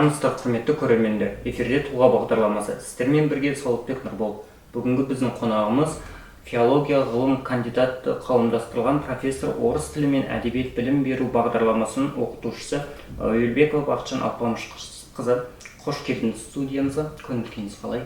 Армысыздар, құрметті көрермендер! Эфирде «Тұлға» бағдарламасы. Сіздермен бірге Сауытбек Нұрбол. Бүгінгі біздің қонағымыз – филология ғылым кандидаты, қауымдастырылған профессор, орыс тілі мен әдебиет білім беру бағдарламасының оқытушысы Әуелбекова Бақытжан Алпамышқызы. Қош келдіңіз студиямызға! Көңіл күйіңіз қалай?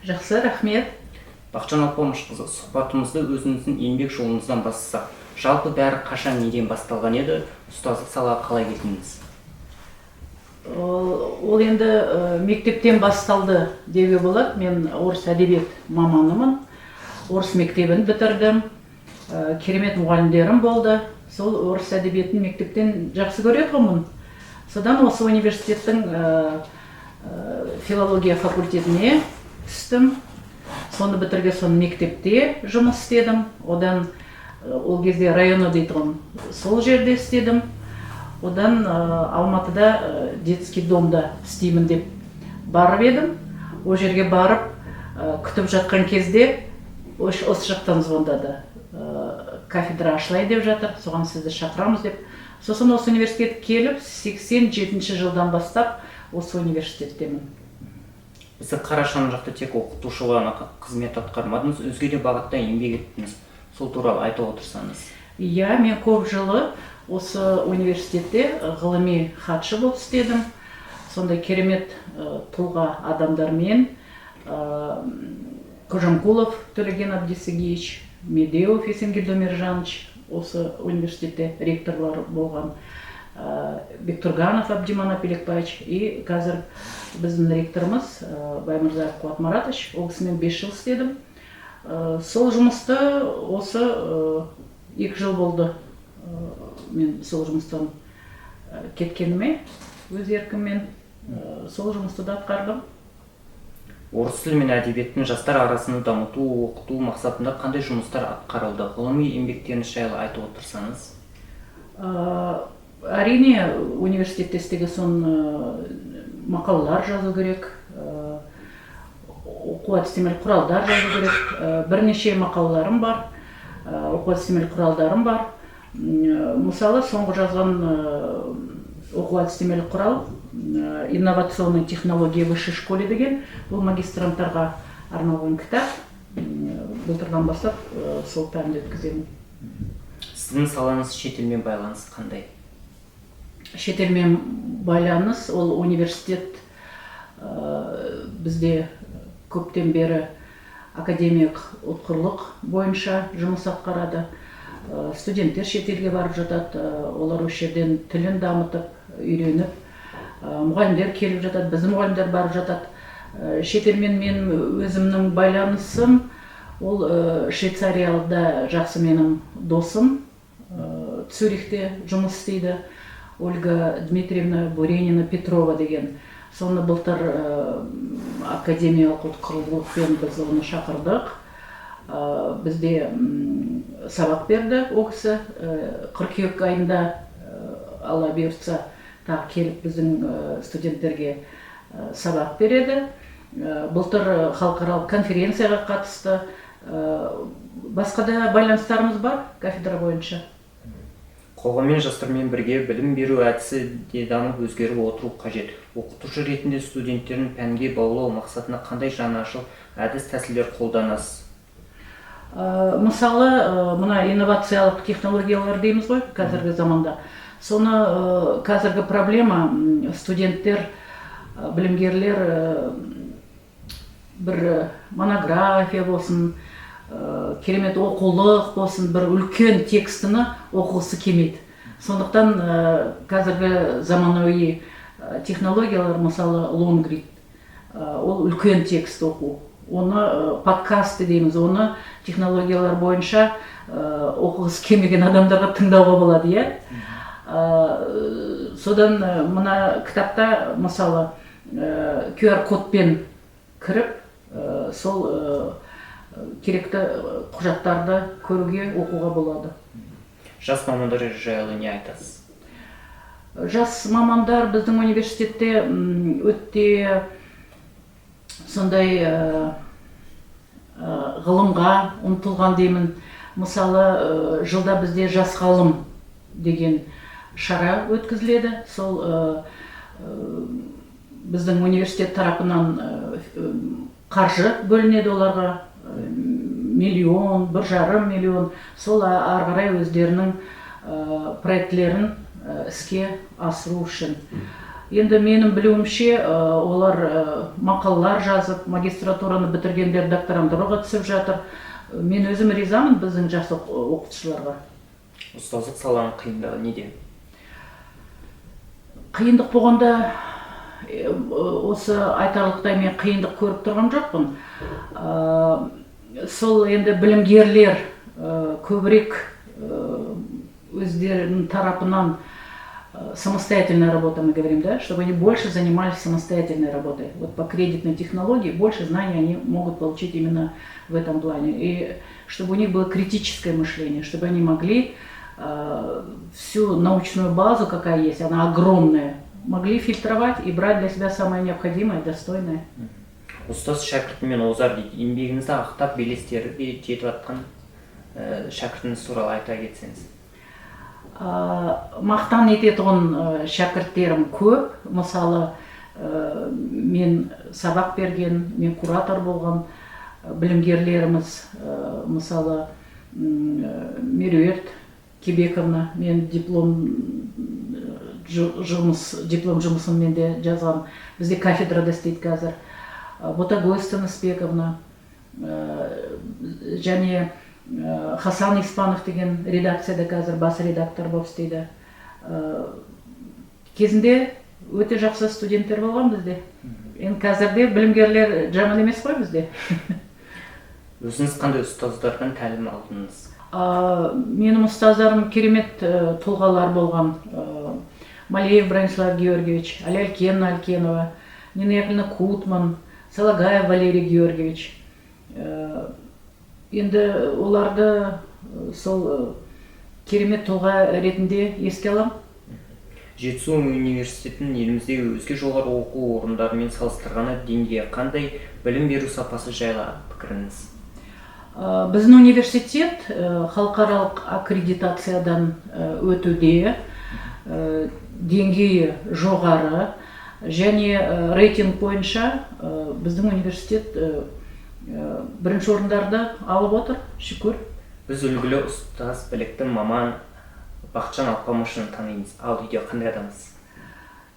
Жақсы, рахмет. Бақытжан Алпамышқызы, сұхбатымызды өзіңіздің еңбек жолыңыздан бастасақ. Жалпы, бәрі қашан, неден басталған еді? Ұстаздық салаға қалай келдіңіз? Ол енді мектептен басталды деуге болады. Мен орыс әдебиет маманымын, орыс мектебін бітірдім. Керемет мұғалімдерім болды. Сол орыс әдебиетін мектептен жақсы көретінмін. Содан осы университеттің филология факультетіне түстім. Соны бітірген соң мектепте жұмыс істедім. Одан ол кезде районо дейтұғын, сол жерде істедім. Одан Алматыда детский домда істеймін деп барып едім. Ол жерге барып, күтіп жатқан кезде осы жақтан звондады: кафедра ашылайын деп жатыр, соған сізді шақырамыз деп. Сосын осы университетке келіп, 87 жылдан бастап осы университеттемін. Бізді қара шаңырақта тек оқытушы ғана қызмет атқармадыңыз, өзге де бағытта еңбек еттіңіз. Сол туралы айтып отырсаңыз. Иә, мен көп жылы осы университетте ғылыми хатшы болып істедім. Сондай керемет тұлға адамдармен, Қожамкулов Төлеген Абдисагиевич, Медеуов Есенгелді Өміржанович, осы университетте ректорлар болған, Бектурганов Абдиманап Елекбаевич и қазір біздің ректорымыз Баймырзаев Қуат Маратович, ол кісімен 5 жыл істедім. Сол жұмысты осы 2 жыл болды мен сол жұмыстан кеткеніме өз еркіммен. Сол жұмысты да атқардым. Орыс тілі мен әдебиетін жастар арасында дамыту, оқыту мақсатында қандай жұмыстар атқарылды? Ғылыми еңбектеріңіз жайлы айтып отырсаңыз. Әрине, университетте істеген соң мақалалар жазу керек, оқу әдістемелік құралдар жазу керек. Бірнеше мақалаларым бар, оқу әдістемелік құралдарым бар. Мысалы, соңғы жазған оқу әдістемелік құрал «Инновационные технологии в высшей школе» деген, бұл магистранттарға арналған кітап. Былтырдан бастап сол пәнді өткіземін. Сіздің салаңыз шетелмен байланыс қандай? Шетелмен байланыс, ол университет бізде көптен бері академиялық ұтқырлық бойынша жұмыс атқарады. Студенттер шетелге барып жатады, олар осы жерден тілін дамытып, үйреніп, мұғалімдер келіп жатады, біздің мұғалімдер барып жатады. Шетелмен мен өзімнің байланысым, ол Швейцарияда жақсы менің досым, Цюрихте жұмыс істейді, Ольга Дмитриевна Буренина Петрова деген. Соны былтыр академиялық ұтқырлықпен біз оны шақырдық. Бізде сабақ берді ол кісі. Қыркүйек айында, Алла бұйыртса, тағы келіп біздің студенттерге сабақ береді. Былтыр халықаралық конференцияға қатысты. Басқа да байланыстарымыз бар кафедра бойынша. Қоғаммен, жастармен бірге білім беру әдісі де дамып, өзгеріп отыру қажет. Оқытушы ретінде студенттерін пәнге баулу мақсатында қандай жаңашыл әдіс тәсілдер қолданасыз? Мысалы, мына инновациялық технологиялар дейміз ғой қазіргі заманда. Соны қазіргі проблема студенттер, білімгерлер бір монография болсын, керемет оқулық болсын, бір үлкен текстіні оқығысы келмейді. Сондықтан қазіргі заманауи технологиялар, мысалы, лонгрид, ол үлкен текст оқу, оны подкаст дейміз, оны технологиялар бойынша оқығысы келмеген адамдарға тыңдауға болады, иә. Содан мына кітапта, мысалы, QR кодпен кіріп, сол керекті құжаттарды көруге, оқуға болады. Жас мамандар жайлы не айтасыз? Жас мамандар біздің университетте өте сондай ғылымға ұмтылған деймін. Мысалы, жылда бізде «Жас ғалым» деген шара өткізіледі. Сол Біздің университет тарапынан қаржы бөлінеді оларға, миллион, 1,5 миллион, сол ары қарай өздерінің проектілерін іске асыру үшін. Енді менің білуімше, олар мақалалар жазып, магистратураны бітіргендер докторантураға түсіп жатыр. Мен өзім ризамын біздің жас оқытушыларға. Ұстаздық саланың қиындығы неде? Қиындық болғанда, осы айтарлықтай мен қиындық көріп тұрған жоқпын. Сол енді білімгерлер көбірек өздерінің тарапынан, самостоятельная работа, мы говорим, да, чтобы они больше занимались самостоятельной работой. Вот по кредитной технологии больше знаний они могут получить именно в этом плане. И чтобы у них было критическое мышление, чтобы они могли всю научную базу, какая есть, она огромная, могли фильтровать и брать для себя самое необходимое, достойное. Ұстаз шәкіртімен озар дейді. Еңбегіңізді ақтап, белестерге жетіп жатқан шәкіртіңіз туралы айта кетсеңіз. Мақтан ететұғын шәкірттерім көп. Мысалы, мен сабақ берген, мен куратор болған білімгерлеріміз, мысалы, Меруерт Кебековна, мен диплом жұмыс, диплом жұмысын менде жазған, бізде кафедрада істейді қазір. Ботагөз Тынысбековна және Хасан Испанов деген редакцияда қазір бас редактор болып істейді. Кезінде өте жақсы студенттер болған бізде. Енді қазірде білімгерлер жаман емес қой бізде. Өзіңіз қандай ұстаздардан тәлім алдыңыз? Менің ұстаздарым керемет тұлғалар болған. Малеев Бронислав Георгиевич, Аля Алькеновна Алькенова, Нина Яковлевна Кутман, Салагаев Валерий Георгиевич. Енді оларды сол керемет тұлға ретінде еске аламын. Жетісу университетінің еліміздегі өзге жоғары оқу орындарымен салыстырғанда деңгейі қандай, білім беру сапасы жайлы пікіріңіз? Біздің университет халықаралық аккредитациядан өтуде, деңгейі жоғары және рейтинг бойынша біздің университет бірінші орындарды алып отыр, шүкір. Біз үлгілі ұстаз, білікті маман Бақытжан Алпамышевны танимыз. Ал үйде қандай адамсыз?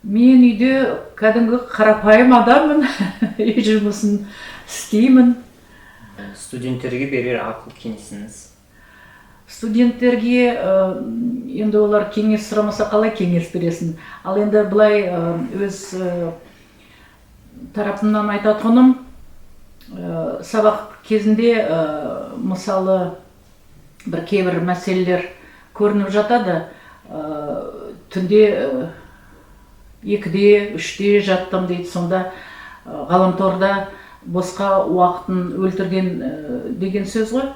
Мен үйде кәдімгі қарапайым адаммын, үй жұмысын істеймін. Студенттерге берер ақыл кеңесіңіз? Студенттерге енді олар кеңес сұрамаса, қалай кеңес бересің? Ал енді былай, өз тарапымнан айтатұғыным, сабақ кезінде, мысалы, бір кейбір мәселелер көрініп жатады, түнде 2-де, 3-те жаттым дейді, сонда ғаламторда босқа уақытын өлтірген деген сөз ғой.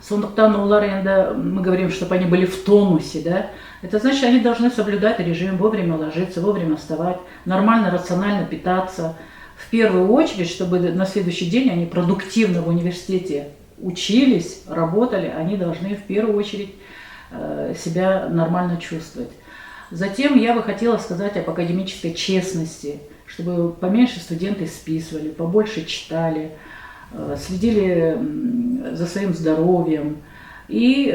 Сондықтан олар енді, мы говорим, чтобы они были в тонусе, да? Это значит, они должны соблюдать режим, вовремя ложиться, вовремя вставать, нормально, рационально питаться. В первую очередь, чтобы на следующий день они продуктивно в университете учились, работали, они должны в первую очередь себя нормально чувствовать. Затем я бы хотела сказать об академической честности, чтобы поменьше студенты списывали, побольше читали, следили за своим здоровьем и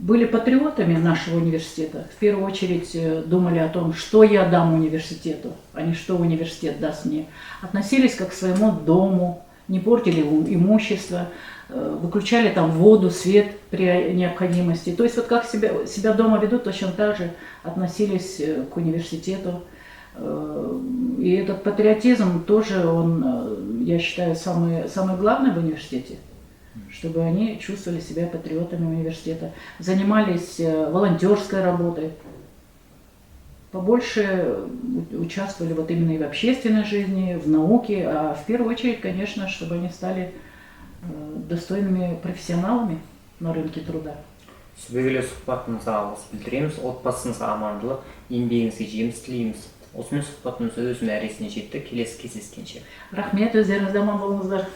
были патриотами нашего университета. В первую очередь думали о том, что я дам университету, а не что университет даст мне. Относились как к своему дому, не портили имущество, выключали там воду, свет при необходимости. То есть вот как себя дома ведут, точно так же относились к университету. И этот патриотизм тоже, он, я считаю, самый, самый главный в университете, чтобы они чувствовали себя патриотами университета, занимались волонтерской работой, побольше участвовали вот именно и в общественной жизни, в науке, а в первую очередь, конечно, чтобы они стали достойными профессионалами на рынке труда. Сүбелі сұхбатыңызға алғыс білдіреміз, отбасыңызға амандық, еңбегіңізге жеміс тілейміз. Осымен сұхбатымыз өз мәресіне жетті. Келесі кездескенше. Рахмет, өздеріңіз де аман болыңыздар.